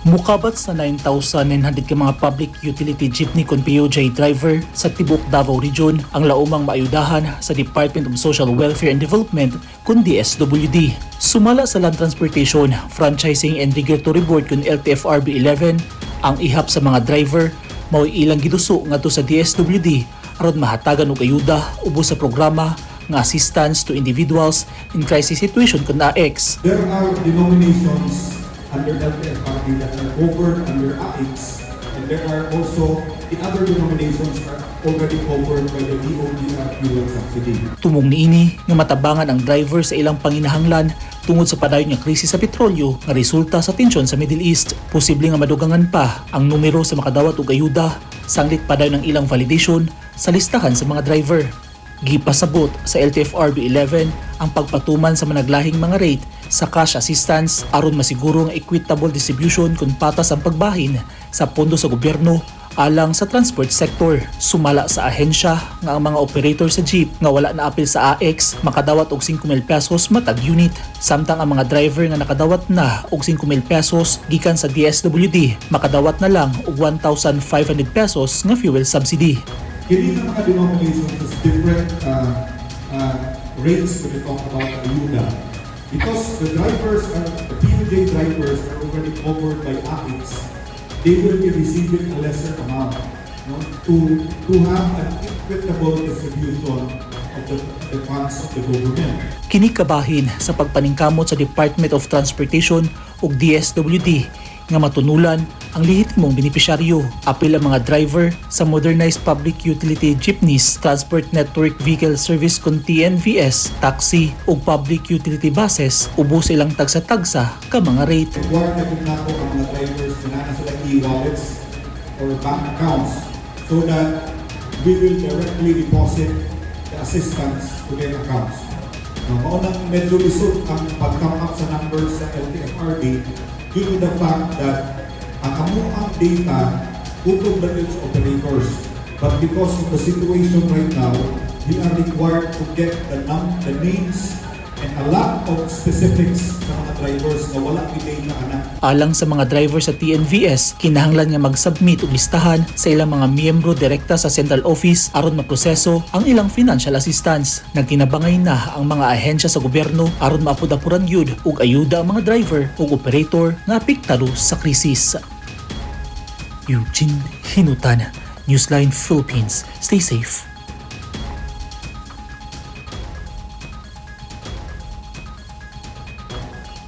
Mukabat sa 9,900 ka mga public utility jeepney kon PUJ driver sa tibuok Davao Region ang laumang maayudahan sa Department of Social Welfare and Development kun DSWD. Sumala sa Land Transportation, Franchising and Regulatory Board kun LTFRB 11, ang ihap sa mga driver mao'y ilang giduso ngadto sa DSWD aron mahatagan og ayuda ubos sa programa nga Assistance to Individuals in Crisis Situation kun AICS. There are denominations under LTFRB that are covered under AICS, and there are also the other denominations are already covered by the DOTR fuel subsidy. Tumong niini nga matabangan ang driver sa ilang panginahanglan tungod sa padayon nga krisis sa petrolyo nga resulta sa tensyon sa Middle East. Posible nga madugangan pa ang numero sa makadawat og ayuda sanglit padayon ang ilang validation sa listahan sa mga driver. Gipasabot sa LTFRB 11 ang pagpatuman sa managlahing mga rate sa cash assistance aron masiguro ang equitable distribution kung patas ang pagbahin sa pondo sa gobyerno alang sa transport sector. Sumala sa ahensya nga ang mga operator sa jeep nga wala na apil sa AICS makadawat og 5,000 pesos matag unit. Samtang ang mga driver nga nakadawat na og 5,000 pesos gikan sa DSWD makadawat na lang og 1,500 pesos nga fuel subsidy. Kini nga mga denominations is different rates when we talk about ayuda. Because the PUJ drivers are already covered by AICS, they will be receiving a lesser amount, no, to have an equitable distribution of the funds of the government. Kini kabahin sa pagpaningkamot sa Department of Transportation ug DSWD nga matunulan ang lehitimong benepisyaryo. Apil ang mga driver sa Modernized Public Utility Jeepneys, Transport Network Vehicle Service kon TNVS, taxi ug public utility buses ubos ilang tagsa-tagsa ka mga rate. Required na kung nako ang mga drivers na naa sila e-wallets or bank accounts so that we will directly deposit the assistance to their accounts. No, mao nang medyo lisod ang pag-come up sa numbers sa LTFRB due to the fact that ang amuang data kutob na yun sa operators. But because of the situation right now, we are required to get the names and a lot of specifics sa mga drivers na wala may data ana. Alang sa mga driver sa TNVS, kinahanglan nga mag-submit og listahan sa ilang mga miyembro direkta sa central office aron maproseso ang ilang financial assistance. Nagtinabangay na ang mga ahensya sa gobyerno aron maapod-apuran gyud og ayuda ang mga driver ug operator nga apektado sa krisis. Eugene Hinutan, Newsline Philippines. Stay safe.